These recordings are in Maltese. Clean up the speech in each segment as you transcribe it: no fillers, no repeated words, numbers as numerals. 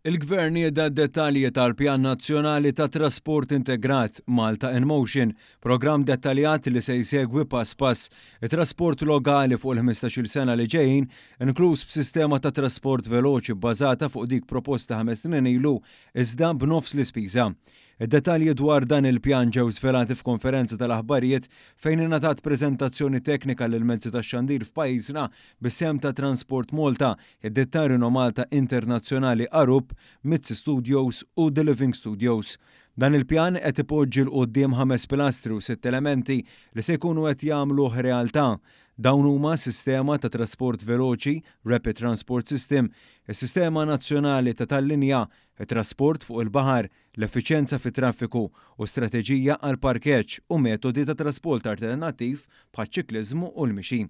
Il-Gvern nieda d-dettalji tal-Pjan Nazzjonali ta' Trasport Integrat, Malta in Motion, programm dettaljat li se jsegwi pass pass it-trasport lokali fuq il-ħmistax-il sena li ġejjin, inkluż b'sistema ta' trasport veloċi bbażata fuq dik proposta ħames snin ilu iżda b'nofs l-ispiża. Id-dettalji dwar dan il-pjan ġew żvelati f'konferenza tal-aħbarijiet fejn ingħatat preżentazzjoni teknika lill-mezzi tax-xandir f'pajjiżna bis-sehem ta' Transport Malta, id-ditta rinomalta internazzjonali Arup, Mizzi Studios u The Living Studios. Dan il-pjan qed ipoġġi 'l quddiem ħames pilastri u sitt elementi li se jkunu qed jagħmluh realtà. Dawn huma sistema ta' trasport veloċi, Rapid Transport System, is-sistema nazzjonali ta' tal-linja, it-trasport fuq il-baħar, l-effiċjenza fit-traffiku u strateġija għall-parkeġġ u metodi ta' trasport alternattiv bħaċ-ċikliżmu u l-mixi.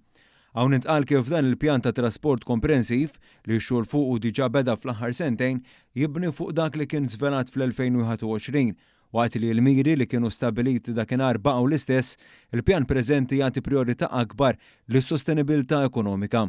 Hawn intqal kif dan il-pjan ta' trasport komprensiv, li x-xogħol fuqu diġà beda fl-aħħar sentejn, jibni fuq dak li kien żvelat fl-2021. Waqt li l-miri li kienu stabbiliti dakinhar baqgħu l-istess, il-pjan preżenti jagħti prijorità akbar lis-sostenibilità ekonomika.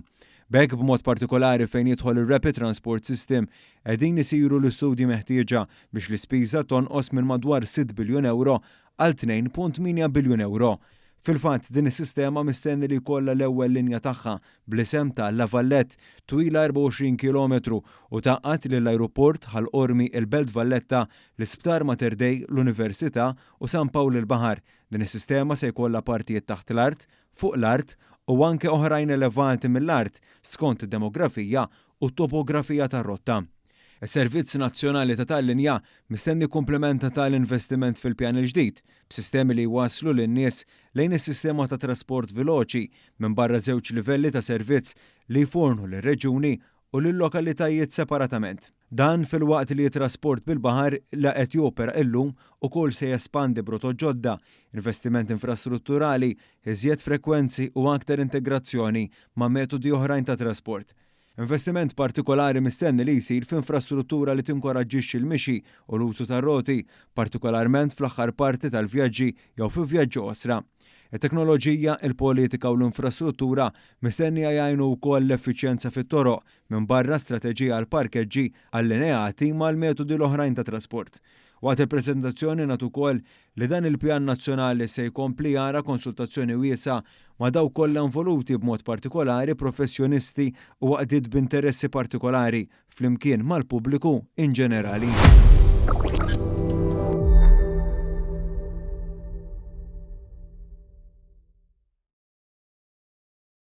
B'hekk b'mod partikolari fejn jidħol ir-Rapid Transport System, qegħdin isiru l-istudji meħtieġa biex l-ispiża tonqos minn madwar 6 biljun ewro għal 2.8 biljun ewro. Fil-fatt, din is-sistema mistenni li jkollha l-ewwel linja tagħha bl-isem ta' La Vallette, twila 24 kilometru u tgħaqqad lill-ajruport, Ħal Qormi, il-Belt Valletta, l-Isptar Mater Dei, l Università u San Pawl il-Baħar. Din is-sistema se jkollha partijiet taħt l-art, fuq l-art u anke oħrajn elevati mill-art skont id-demografija u t-topografija tar-rotta. Is-Servizz Nazzjonali ta' Tal-Linja mistenni jikkumplementa tal-investiment fil-pjan il-ġdid b'sistemi li jwasslu lin-nies lejn is-sistema ta' trasport veloċi minbarra żewġ livelli ta' servizz li jfornu lir-reġjuni u lil-lokalitajiet separatament. Dan filwaqt li t-trasport bil-baħar li qed jopera illum ukoll se jespandi b'rotot ġodda, investiment infrastrutturali, iżjed frekwenzi u aktar integrazzjoni ma' metodi oħrajn ta' trasport. Investiment partikolari mistenni li jsir f'infrastruttura li tinkoraġġixxi l-mixi u l-użu tar-roti, partikolarment fl-aħħar parti tal-vjaġġi jew fi vjaġġi qosra. It-teknoloġija, il-politika u l-infrastruttura mistennija jgħinu wkoll l-effiċjenza fit-toroq, minbarra strateġija għal parkeġġi allineati mal-metodi l-oħrajn ta' trasport. Waqt il-preżentazzjoni ngħad ukoll li dan il-pjan nazzjonali se jkompli jara konsultazzjoni wiesgħa ma' dawk kollha involuti b'mod partikolari professjonisti u għaqdiet b'interessi partikolari flimkien mal-pubbliku in ġenerali.